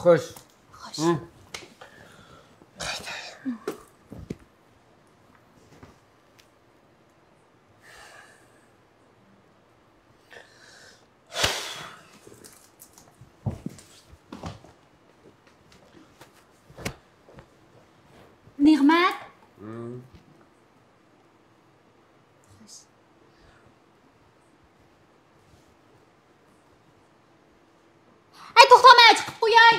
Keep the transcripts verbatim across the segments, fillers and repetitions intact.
خوش. نېمەت؟ ھەي، توختاڭ، مەن چىقىپ قوياي.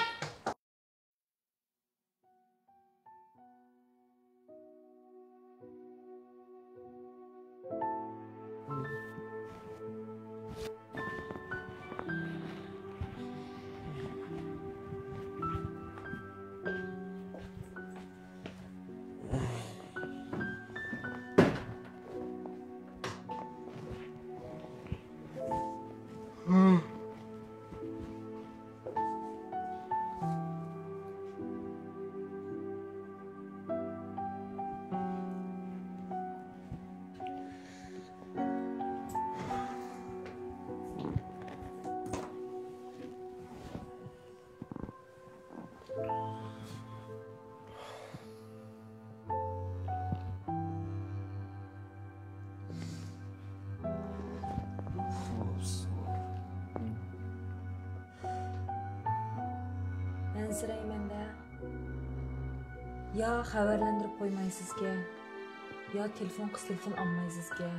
ئەنسىرەيمەن-دە. يا خەۋەرلەندۈرۈپ قويمايسىزكەن، يا تېلېفون قىلسا تېلېفون ئالمايسىزكەن.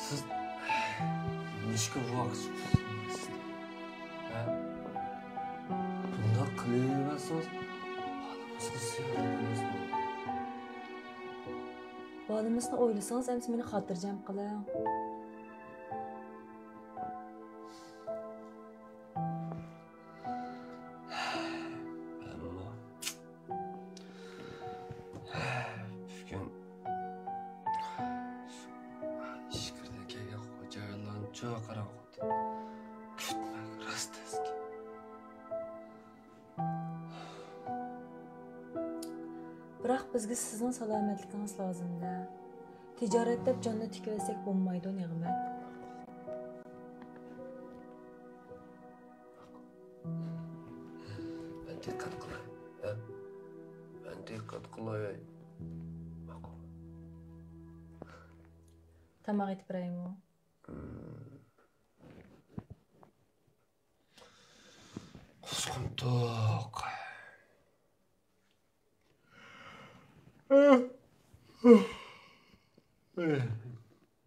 سىز نېمىشقا ۋاقىت سىز ھە؟ بۇنداق قىلىۋەرسىڭىز، بالىمىزغا زىيان ئەمەسمۇ؟ بالىمىزنى ئويلىسىڭىز، ئەمىسە مېنى خاتىرجەم قىلىڭ. ئەمما بۈگۈن ئىچكىرىدىن كەلگەن خوجايىنلارنى چاقىرىڭ. كۈتمەك راست تەسكەن. بىراق بىزگە سىزنىڭ سالامەتلىكىڭىز لازىم-دە. تىجارەت دەپ جاننى تىكىۋەتسەك بولمايدۇ، نېمەت. مەن دىققەت قىلاي، ھە؟ مەن دىققەت قىلاي. ماقۇل. تاماق ئېتىپ بېرەيمۇ؟ قۇسقۇم توق.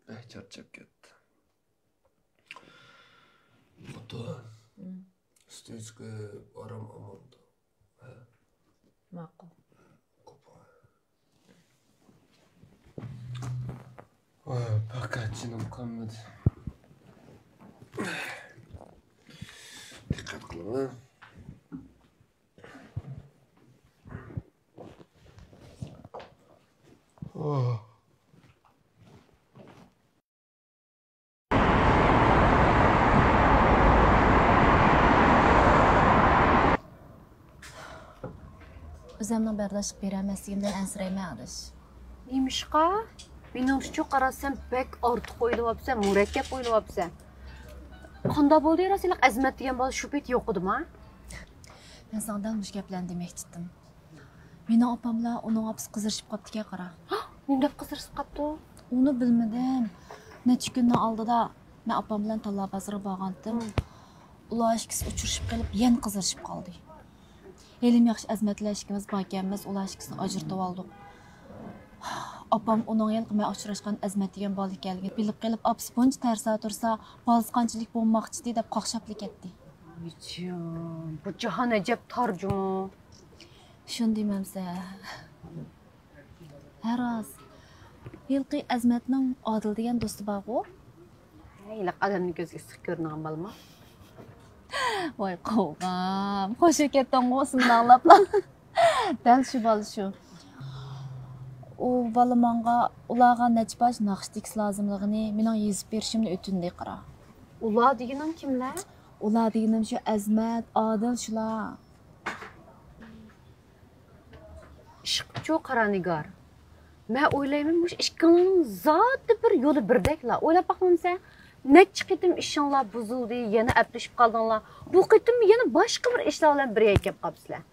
بەك چارچاپ كەتتىم. خوتۇن، ئىستىچكا ئارام ئالمامدۇ؟ ھە؟ ماقۇل. قوپۇڭ. ۋاي، پەقەت جېنىم قانمىدى. دىققەت قىلىڭ. ئۆزۈمنىڭ بەرداشلىق بېرەلمەسلىكىمدىن ئەنسىرەيمەن، ئاداش. نېمىشقا؟ مېنىڭچە قارا، سەن بەك ئارتۇق ئويلىۋاپسەن، مۇرەككەپ ئويلىۋاپسەن. قانداق بولدى راسىيلىق ئەزمەت دېگەن بالا شۇ پېتى يوق ئىدىما؟ مەن ساڭا دەل مۇشۇ گەپلەرنى دېمەكچىدىم. مېنىڭ ئاپام بىلەن ئۇنىڭ ئاپىسى قىزىرىشىپ قاپتىكەن، قارا. نېمە دەپ قىزىرىشىپ قاپتۇ؟ ئۇنى بىلمىدىم. نەچچە كۈننىڭ ئالدىدا مەن ئاپام بىلەن تاللا بازىرىغا بارغانتىم. ئۇلار ئىككىسى ئۇچرىشىپ قېلىپ، يەنە قىزىرىشىپ قالدى. ھېلىمۇ ياخشى ئەزمەتلەر ئىككىمىز باركەنمىز، ئۇلار ئىككىسىنى ئاجرىتىۋالدۇق. ئاپام ئۇنىڭ ھېلىقى مەن ئۇچراشقان ئەزمەت دېگەن بالا ئىكەنلىكىنى بىلىپ قېلىپ، ئاپىسى بۇنچە تەرسا تۇرسا، بالىسى قانچىلىك بولماقچىدى دەپ قاقشاپلا كەتتى. ۋىچىم، بۇ جاھان ئەجەب تار جۇمۇ. شۇنى دېمەمسە. ھە راست. ھېلىقى ئەزمەتنىڭ ئادىل دېگەن دوستى بارغۇ؟ ھېلىقى ئادەمنىڭ كۆزىگە ئىسسىق كۆرۈنىدىغان بالىمۇ؟ ۋاي قوغام، خوش كەتتىڭغۇ ئىسمىنى ئاڭلاپلا. دەل شۇ بالا شۇ. ئۇ بالا ماڭا ئۇلارغا نەچچە پارچە ناخشا تېكىست لازىملىقىنى مېنىڭ يېزىپ بېرىشىمنى ئۆتۈندى، قارا. ئۇلار دېگىنىڭ كىملەر؟ ئۇلار دېگىنىم شۇ ئەزمەت، ئادىل شۇلار. ئىشقىپچۇ قارا نىگار. مەن ئويلايمەن، مۇشۇ ئىككىڭلارنىڭ زادى بىر يولى بىردەكلا. ئويلاپ باقمامسەن؟ نەچچە قېتىم ئىشىڭلار بۇزۇلدى، يەنە ئەپلىشىپ قالدىڭلار. بۇ قېتىم يەنە باشقا بىر ئىشلار بىلەن بىر يەرگە كەپ قاپسىلەر.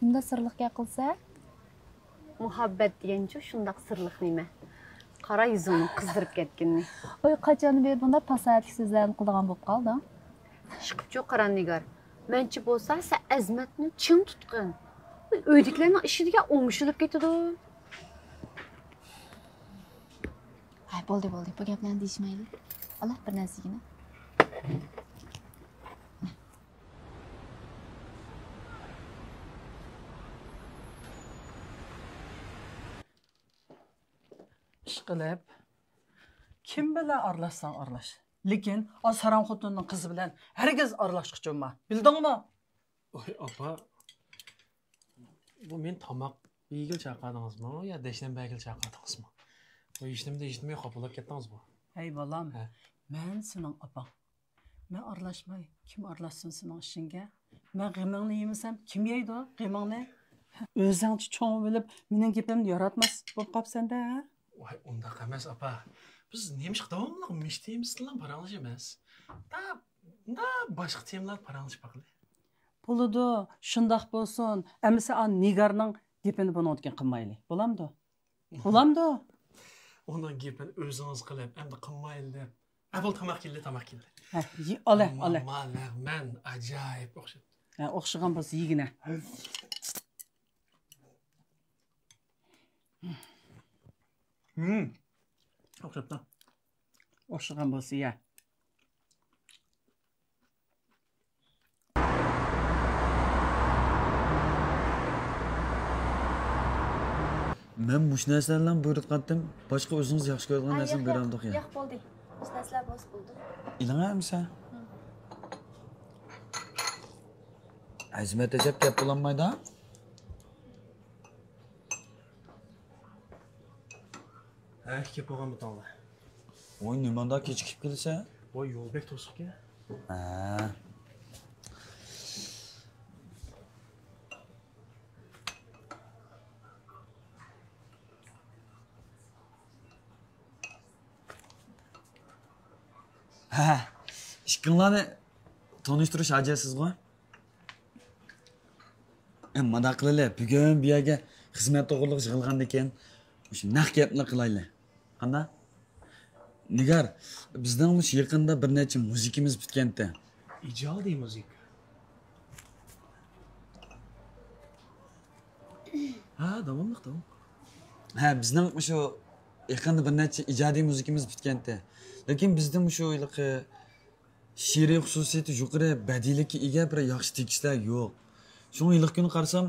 ئۇنداق سىرلىق گەپ قىلسا؟ مۇھەببەت دېگەنچۇ شۇنداق سىرلىق نېمە؟ قارا يۈزۈڭنىڭ قىزىرىپ كەتكىنىنى. ئوي، قاچاندىن بېرى بۇنداق پاساھەتلىك سۆزلەرنى قىلىدىغان بولۇپ قالدىڭ؟ ئىشقىپچۇ قارا نىگار. مەنچە بولسا سەن ئەزمەتنى چىڭ تۇتقىن. ئۆيدىكىلەرنىڭ ئىشى دېگەن ئوڭشىلىپ كېتىدۇ. ھەي، بولدى، بولدى، بۇ گەپلەرنى دېيىشمەيلى. ئاللا بىر نەرسە يېگىنە. ئىشقىلىپ، كىم بىلەن ئارىلاشساڭ ئارىلاش. لېكىن ئاز ھارام خوتۇننىڭ قىزى بىلەن ھەرگىز ئارىلاشقۇچە بولما. بىلدىڭمۇ؟ ۋاي ئاپا، بۇ مېنى تاماق يېگىلى چاقىردىڭىزمۇ يا دەشنەم بەرگىلى چاقىردىڭىزمۇ؟ بۇ ھېچنېمىدىن ھېچنېمە خاپا بولۇپ كەتتىڭىزغۇ؟ ھەي بالام، ھە. مەن سېنىڭ ئاپاڭ. مەن ئارىلاشماي، كىم ئارىلاشسۇن سېنىڭ ئىشىڭگە؟ مەن غېمىڭنى يېمىسەم، كىم يەيدۇ غېمىڭنى؟ ئۆزۈڭچە چوڭ بىلىپ، مېنىڭ گېپىمنى ياراتماس بولۇپ قاپسەن-دە، ھە؟ ۋاي، ئۇنداق ئەمەس، ئاپا. بىز نېمىشقا داۋاملىق مۇشۇ تېمىسىدىلا پاراڭلىشىمىز؟ دا، دا باشقا تېمىلاردا پاراڭلىشىپ باقىلى. بولىدۇ، شۇنداق بولسۇن. ئەمىسە ئا نىگارنىڭ گېپىنى بۇنىڭدىن كېيىن قىلمايلى. بولامدۇ؟ بولامدۇ؟ ئۇنىڭ گېپىنى ئۆزىڭىز قىلىپ، ئەمدى قىلمايلى دەپ. ھە، بولدى، تاماق كەلدى، تاماق كەلدى. ھە، يە، ئالە، ئالە. ماما لەغمەن ئاجايىپ ئوخشاپتۇ. ھە، ئوخشىغان بولسا يېگىنە. ھىم. ئوخشاپتۇ. ئوخشىغان بولسا يە. مەن مۇشۇ نەرسىلەرنى بۇيرۇتقانتىم، باشقا ئۆزىڭىز ياخشى كۆرىدىغان ھە، نەرسىنى ياق، ياق، بېرەمدۇق يا؟ ياق، بولدى. مۇشۇ نەرسىلەر بولسا بولدى. ئېلىڭە ئەمىسە. ھىم. ئەزمەت ئەجەب گەپ بولالمايدۇ. ھە، كېلىپ بولغان بۇتاڭلار. ۋاي، نېمانداق كېچىكىپ كېلىسەن؟ ۋاي، يول بەك توسۇقكەن. ھە. ھە، ئىككىڭلارنى تونۇشتۇرۇش ھاجەتسىزغۇ؟ ئە، مانداق قىلايلى، بۈگۈن بۇ يەرگە خىزمەت توغرىلىق يىغىلغاندىكىن، مۇشۇ نەق گەپنى قىلايلى. قانداق؟ نىگار، بىزنىڭ مۇشۇ يېقىندا بىر نەچچە مۇزىكىمىز پۈتكەنتى. ئىجادىي مۇزىكا. ھە، داۋاملىق، داۋام. ھە، بىزنىڭ مۇشۇ يېقىندا بىر نەچچە ئىجادىي مۇزىكىمىز پۈتكەنتى. لېكىن بىزدە مۇشۇ ھېلىقى شېئىرىي خۇسۇسىيىتى يۇقىرى، بەدىئىيلىككە ئىگە بىر ياخشى تېكىستلەر يوق. شۇڭا ھېلىقى كۈنى قارىسام،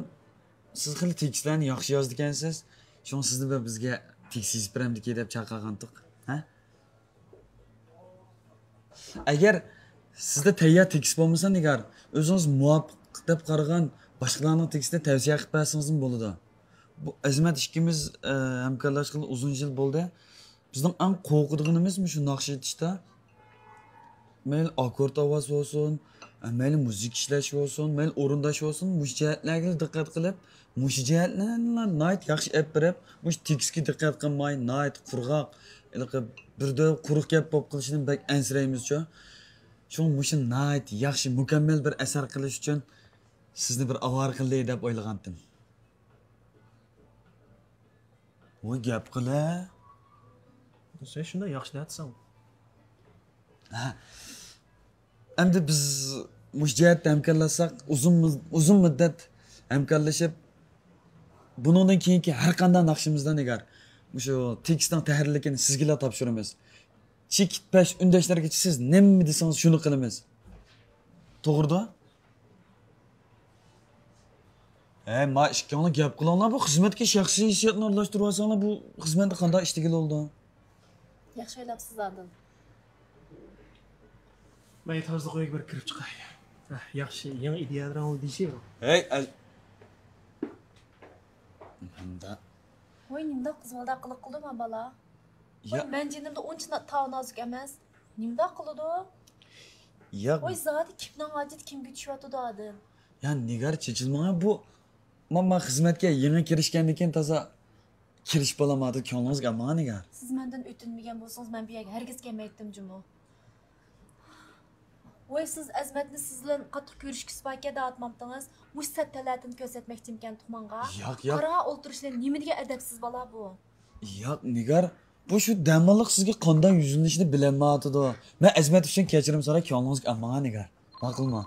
سىز خېلى تېكىستلەرنى ياخشى يازىدىكەنسىز. شۇڭا سىزنى بىر بىزگە تېكىست يېزىپ بېرەمدىكى دەپ چاقىرغانتۇق. ھە؟ ئەگەر سىزدە تەييار تېكىست بولمىسا، نىگار، ئۆزىڭىز مۇۋاپىق دەپ قارىغان باشقىلارنىڭ تېكىستىنى تەۋسىيە قىلىپ بەرسىڭىزمۇ بولىدۇ. بۇ ئەزىمەت ئىككىمىز، ئە، ھەمكارلاشقىلى ئۇزۇن يىل بولدى. بىزنىڭ ئەڭ قورقىدىغىنىمىز مۇشۇ ناخشا ئېيتىشتا. مەيلى ئاككورد ئاۋاز بولسۇن، مەيلى مۇزىكا ئىشلەش بولسۇن، مەيلى ئورۇنداش بولسۇن، مۇشۇ جەھەتلەرگە دىققەت قىلىپ، مۇشۇ جەھەتلەرنى ناھايىتى ياخشى ئېلىپ بېرىپ، مۇشۇ تېكىستكە دىققەت قىلماي، ناھايىتى قۇرغاق، ھېلىقى بىردەم قۇرۇق گەپ بولۇپ قېلىشىدىن بەك ئەنسىرەيمىزچۇ. شۇڭا مۇشۇ ناھايىتى ياخشى، مۇكەممەل بىر ئەسەر قىلىش ئۈچۈن سىزنى بىر ئاۋارە قىلدى دەپ ئويلىغانتىم. ۋاي، گەپ قىلە. سەن شۇنداق ياخشى دەۋاتىسەن. ھە. ئەمدى بىز مۇشۇ جەھەتتە ھەمكارلاشساق، ئۇزۇن، ئۇزۇن مۇددەت ھەمكارلىشىپ، بۇنىڭدىن كېيىنكى ھەر قانداق ناخشىمىزدا، نىگار، مۇشۇ تېكىستنىڭ تەھرىرلىكىنى سىزگىلا تاپشۇرىمىز. چېكىت پەش ئۈندەشلەرگىچە سىز نېمە دېسىڭىز، شۇنى قىلىمىز. توغرىدۇ؟ ھەي، ما ئىككىڭلار گەپ قىلىڭلار، بۇ خىزمەتكە شەخسىي ھېسسىياتنى ئارىلاشتۇرۇۋالساڭلار، بۇ خىزمەتتە قانداق ئىش دېگىلى بولىدۇ؟ ياخشى ئويلاپسىز، ئادىل. مەن تازىلىق ئۆيگە بىر كىرىپ چىقاي. ھە، ياخشى، يېڭى ئىدىيەلىرىڭ دېيىشى. ھەي، ئەز-، مۇنداق. ۋاي، نېمىنداق قىزىۋالدى، قىلىق قىلدىما بالا؟ يا. ۋاي، مەن جېنىمدا ئۇنچە نا-، تاۋ نازۇك ئەمەس. نېمىنداق قىلىدۇ؟ ياق. ۋاي، زادى كىمنىڭ ھاجىتى كىمگە چۈشۈۋاتىدۇ ئادىل؟ يا نىگار، چېچىلماڭ بۇ. ما، ما خىزمەتكە يېڭى كىرىشكەندىن كېيىن تازا كىرىشىپ بولالمايدۇ، كۆڭلىڭىزگە ئالماڭ نىگار. سىز مەندىن ئۆتۈنمىگەن بولسىڭىز، مەن بۇ يەرگە ھەرگىز كەلمەيتتىم جۇمۇ. ۋاي، سىز ئەزمەتنى سىز بىلەن قاتتىق كۆرۈشكۈسى باركەن دەۋاتمامتىڭىز؟ مۇشۇ سەت تەلەتىنى كۆرسەتمەكچىمىكەن تۇغمانغا؟ ياق، ياق. قارا ئولتۇرۇشلىرى نېمە دېگەن ئەدەپسىز بالا بۇ. ياق، نىگار، بۇ شۇ دەماللىق سىزگە قانداق يۈزلىنىشنى بىلەلمەيۋاتىدۇ. مەن ئەزمەت ئۈچۈن كەچۈرۈم سوراپ كۆڭلىڭىزگە ئالماڭ نىگار. ماقۇلمۇ؟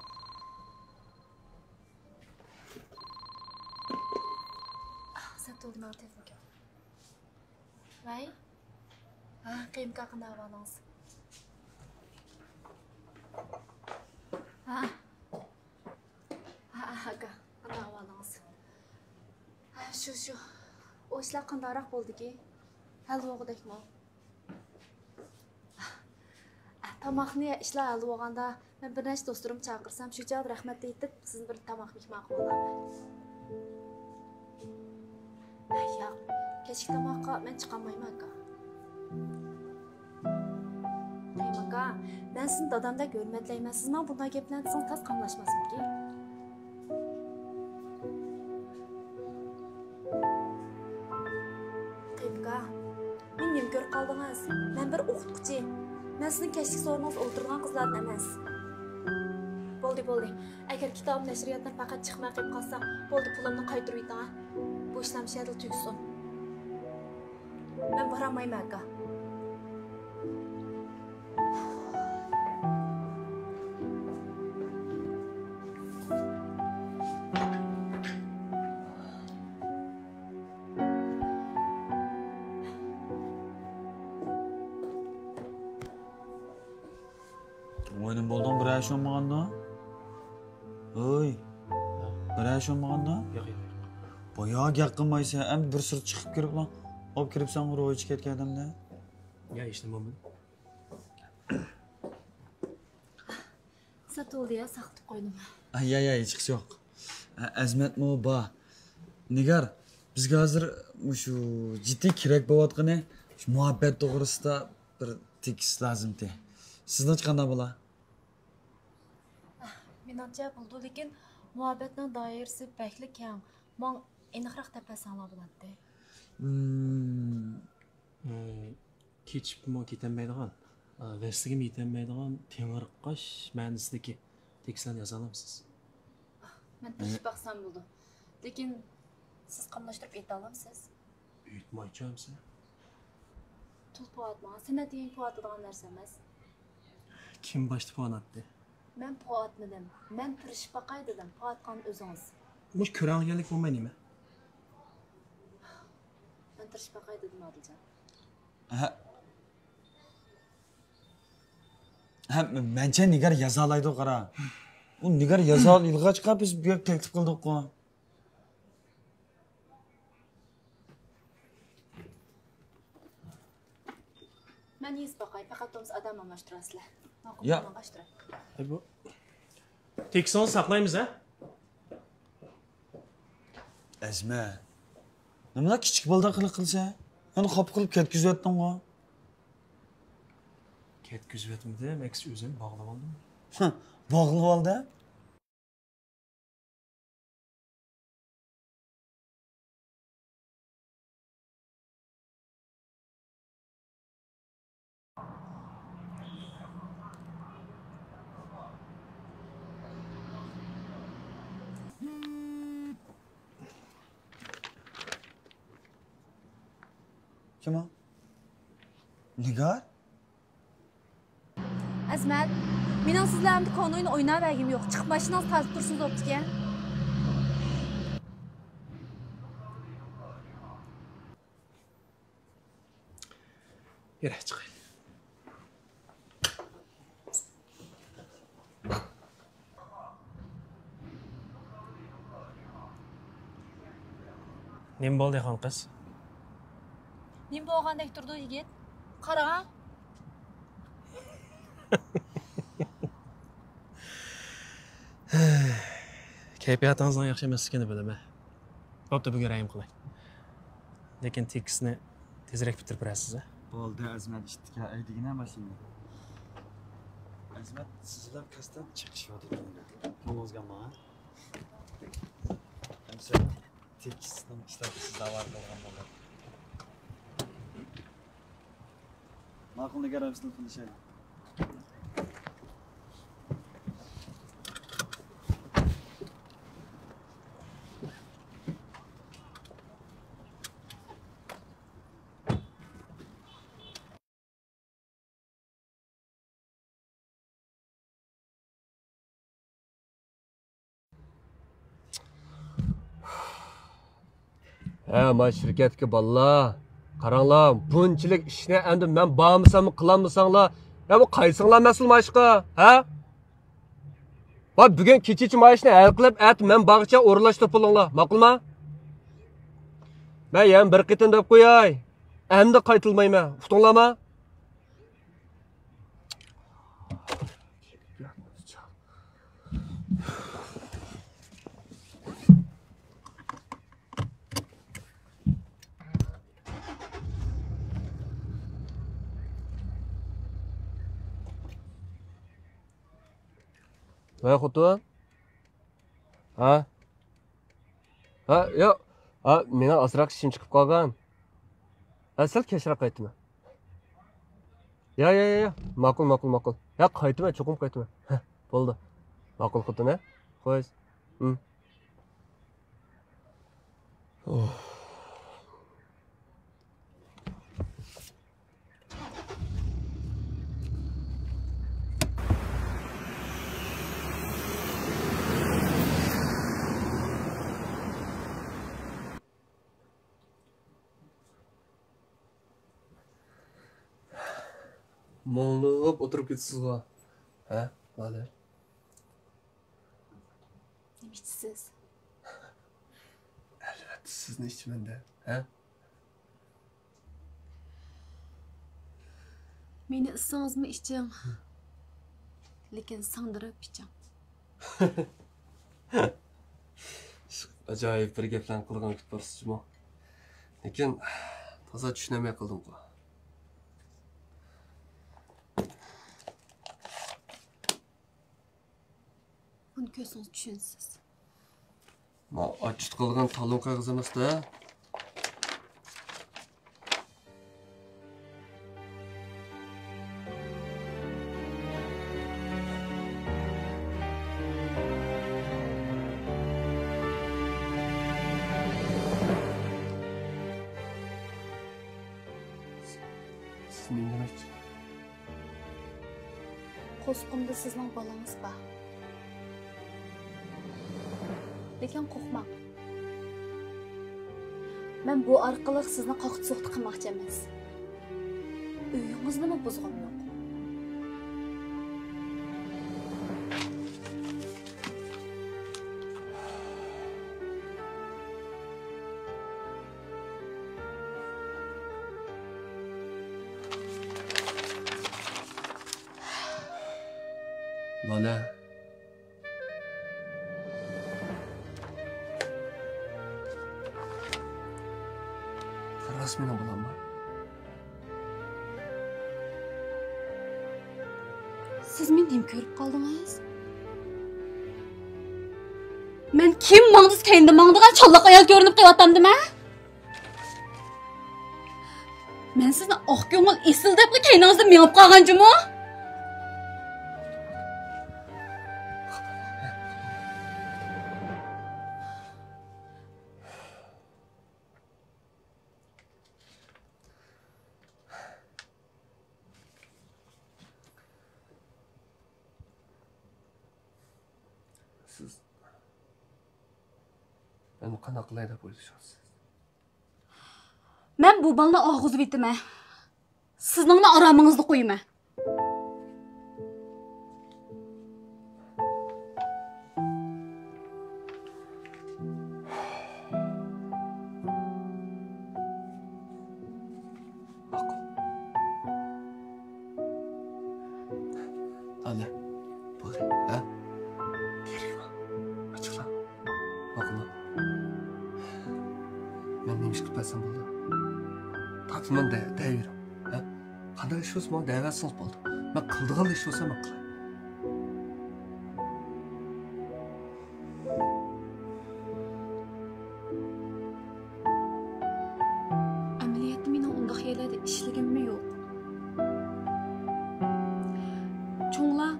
سەت بولدى، ماڭا تېلېفون كەلدى. ۋەي. ھە، قېيۇمكا، قانداق ئەھۋالىڭىز؟ ھە. ھە، ھە، ئاكا، قانداق ئەھۋالىڭىز؟ ھە، شۇ، شۇ. ئۇ ئىشلار قانداقراق بولدىكى؟ ھەل بولغۇدەكمۇ؟ تاماقنى ئىشلار ھەل بولغاندا، مەن بىر نەچچە دوستلىرىمنى چاقىرسام، شۇ چاغدا رەھمەت دەيتىپ، سىزنى بىر تاماق مېھمان قىلىۋالامەن. ھە، ياق، كەچلىك تاماققا مەن چىقالمايمەن، ئاكا. قېيۇم ئاكا، مەن سىزنى دادامدەك ھۆرمەتلەيمەن، سىز ماڭا بۇنداق گەپلەرنى دېسىڭىز تاس قاملاشماسمىكىن؟ قېيۇم ئاكا، مېنى نېمە كۆرۈپ قالدىڭىز؟ مەن بىر ئوقۇتقۇچى. مەن سىزنىڭ كەچلىك سورۇنىڭىزدا ئولتۇرىدىغان قىزلاردىن ئەمەس. بولدى، بولدى. ئەگەر كىتابىم نەشرىياتتىن پەقەت چىقماي قېلىپ قالسا، بولدى، پۇلۇمنى قايتۇرۇۋېتىڭ، ھە؟ بۇ ئىشلار مۇشۇ يەردىلا تۈگىسۇن. مەن بارالمايمەن، ئاكا. ۋاي، نېمە بولدۇڭ؟ بىرەر ئىش بولمىغاندۇ؟ ھوي، بىرەر ئىش بولمىغاندۇ؟ ياق، ياق، ياق. بايا گەپ قىلمايسەن، ئەمدى بىر سىرت چىقىپ كىرىپلا، ئاپ كىرىپسەن روھى چىقىپ كەتكەن ئادەمدە. يا، ھېچنېمە بولمىدى. سەت بولدى يا، ساقىتىپ قويدۇم. ئا، يا، يا، ھېچقىسى يوق. ئە، ئەزمەتمۇ بار. نىگار، بىزگە ھازىر مۇشۇ جىددىي كېرەك بولۇۋاتقىنى، شۇ مۇھەببەت توغرىسىدا بىر تېكىست لازىمتى. سىزنىڭچە قانداق بولا؟ مېنىڭچە بولىدۇ، لېكىن مۇھەببەتنىڭ دائىرىسى بەكلا كەڭ. ماڭا ئېنىقراق دەپ بەرسەڭلار بولاتتى. مم. ئى، كېچىپمۇ كېتەلمەيدىغان، ئى، ۋەسلىگىمۇ يېتەلمەيدىغان تېڭىرقاش مەنىسىدىكى تېكىستلەرنى يازالامسىز؟ مەن تىرىشىپ باقسام بولىدۇ. لېكىن سىز قاملاشتۇرۇپ ئېيتالامسىز؟ ئېيتمايچۇ ئەمسە. تۇل پوۋاتماڭ، سەنئەت دېگەن پوۋاتىدىغان نەرسە ئەمەس. كىم باشتا پوۋاناتتى؟ مەن پوۋاتمىدىم. مەن تىرىشىپ باقاي دېدىم، پوۋاتقان ئۆزىڭىز. مۇشۇ كۆرەڭلىگەنلىك بولماي نېمە؟ مەن تىرىشىپ باقاي دېدىم، ئادىلجان. ھە. ھە، مەنچە نىگار يازالايدۇ، قارا. ئۇ نىگار يازالىغاچقا بىز بۇ يەرگە تەكلىپ قىلدۇققۇ. مەن يېزىپ باقاي، پەقەت بولمىسا ئادەم ئالماشتۇرارسىلەر. ماقۇل، يا. ماڭا ئاشتۇراي. ئەي، بۇ تېكىستىڭىزنى ساقلايمىز، ھە؟ ئەزمە، نېمىلا كىچىك بالىدەك قىلىق قىلىسەن؟ يەنە خاپا قىلىپ كەتكۈزۈۋەتتىڭغۇ. كەتكۈزۈۋەتمىدىم، ئەكسىچە ئۆزۈم باغلىۋالدىم. باغلىۋالدى؟ كىم ئۇ؟ نىگار؟ ئەزمەت، مېنىڭ سىز بىلەن ئەمدى كونا ئويۇن ئويناۋەرگۈم يوق. چىقىپ ماشىنىڭىزنى تارتىپ تۇرسىڭىز بوپتىكەن. يۈرە، چىقايلى. نېمە بولدى، خانقىز؟ نېمە بولغاندەك تۇرىدۇ، يىگىت؟ قارا. كەيپىياتىڭىزنىڭ ياخشى ئەمەسلىكىنى بىلىمەن. بوپتۇ، بۈگۈن رەھىم قىلاي. لېكىن تېكىستنى تېزرەك پۈتتۈرۈپ بېرەرسىز، ھە؟ بولدى، ئەزمەت، ئىتتىكى ھەيدىگىنە ماشىنىنى. خىزمەت سىزلەر قەستەن چىقىشىۋاتىدۇ. كۆڭلىڭىزگە ماڭا. ئەمسە تېكىستنىڭ ئىشلەپچىسى داۋا قىلغان بولدى. ماقۇل، نىگار ئەمسىدىن تونۇشايلى. ھە، ما شىركەتتىكى بالىلار، قاراڭلار، بۇنچىلىك ئىشنى ئەمدى مەن بارمىسام قىلالمىساڭلار، يا بۇ قايسىڭلار مەسئۇل ما ئىشقا، ھە؟ ۋاي، بۈگۈن كېچىچە ما ئىشنى ھەل قىلىپ، ئەتە مەن بارغىچە ئورۇنلاشتۇرۇپ بولۇڭلار، ماقۇلما؟ مەن يەنە بىر قېتىم دەپ قوياي، ئەمدى قايتۇرمايمەن، ئۇقتۇڭلارما؟ ۋاي خوتۇن. ھە؟ ھە، ياق. ھە، مېنىڭ ئازراق ئىشىم چىقىپ قالغان. ھە، سەل كەچرەك قايتىمەن. يا، يا، يا، يا. ماقۇل، ماقۇل، ماقۇل. يا، قايتىمەن، چوقۇم قايتىمەن. ھە، بولدى. ماقۇل خوتۇن، ھە؟ خوش. ھىم. ئوھ. مۇڭلۇق ئولتۇرۇپ كېتىسىزغۇ؟ ھە، بالىلار؟ نېمە ئىچىسىز؟ ئەلۋەتتە، سىزنى ئىچىمەن-دە، ھە؟ مېنى ئىچسىڭىزمۇ ئىچىڭ، لېكىن سىڭدۈرۈپ ئىچىڭ. ئاجايىپ بىر گەپلەرنى قىلغان كۈتۈپ بارسىز جۇمۇ. لېكىن تازا چۈشىنەلمەي قالدىمغۇ. بۇنى كۆرسىڭىز چۈشىنىسىز. ما ئاچچىق قىلغان تالون قەغىزى ئەمەس-دە. سىز نېمە دېمەكچى؟ قورسىقىمدا سىزنىڭ بالىڭىز بار. لېكىن قورقماڭ. مەن بۇ ئارقىلىق سىزنى قاقتى-سوقتى قىلماقچى ئەمەس. ئۆيىڭىزنىمۇ بۇزغۇم يوق. لالە. راست مېنىڭ بالاممۇ؟ سىز مېنى نېمە كۆرۈپ قالدىڭىز؟ مەن كىم ماڭدىسى كەينىدە ماڭىدىغان چاللاق ئايال كۆرۈنۈپ قېلىۋاتامدىمەن؟ مەن سىزنى ئاق كۆڭۈل ئېسىل دەپلا كەينىڭىزدىن مېڭىپ قالغان جۇمۇ؟ سىز مەن قانداق قىلاي دەپ ئويلىشىۋاتىسىز؟ مەن بۇ بالىنى ئالغۇزۇۋېتىمەن. سىزنىڭلا ئارامىڭىزدا قويىمەن. ماقۇل. ئانە، بولدى، ھە؟ كېرەكمۇ؟ ئاچچىقلاڭ. ماقۇلمۇ؟ مەن نېمە ئىش قىلىپ بەرسەم بولىدۇ؟ تارتىنماي دە-، دەيۋېرىڭ، ھە؟ قانداق ئىش بولسا ماڭا دەۋەرسىڭىز بولدى. مەن قىلىدىغان ئىش بولسا مەن قىلاي. مەكتەپلەردە ئىشلىگىنىممۇ يوق. چوڭلار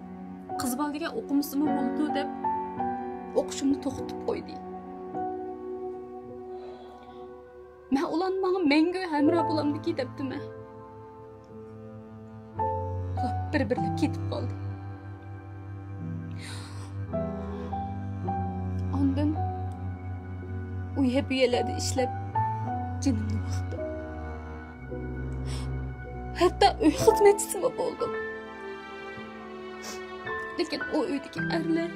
قىز بالا دېگەن ئوقۇمىسىمۇ بولىدۇ دەپ ئوقۇشۇمنى توختىتىپ قويدى. مەن ئۇلارنى ماڭا مەڭگۈ ھەمراھ بولامدىكى دەپتىمەن. ئۇلار بىر-بىرلەپ كېتىپ قالدى. ئاندىن ئۇيە-بۇيەلەردە ئىشلەپ جېنىمنى باقتىم. ھەتتا ئۆي خىزمەتچىسىمۇ بولدۇم. لېكىن ئۇ ئۆيدىكى ئەرلەر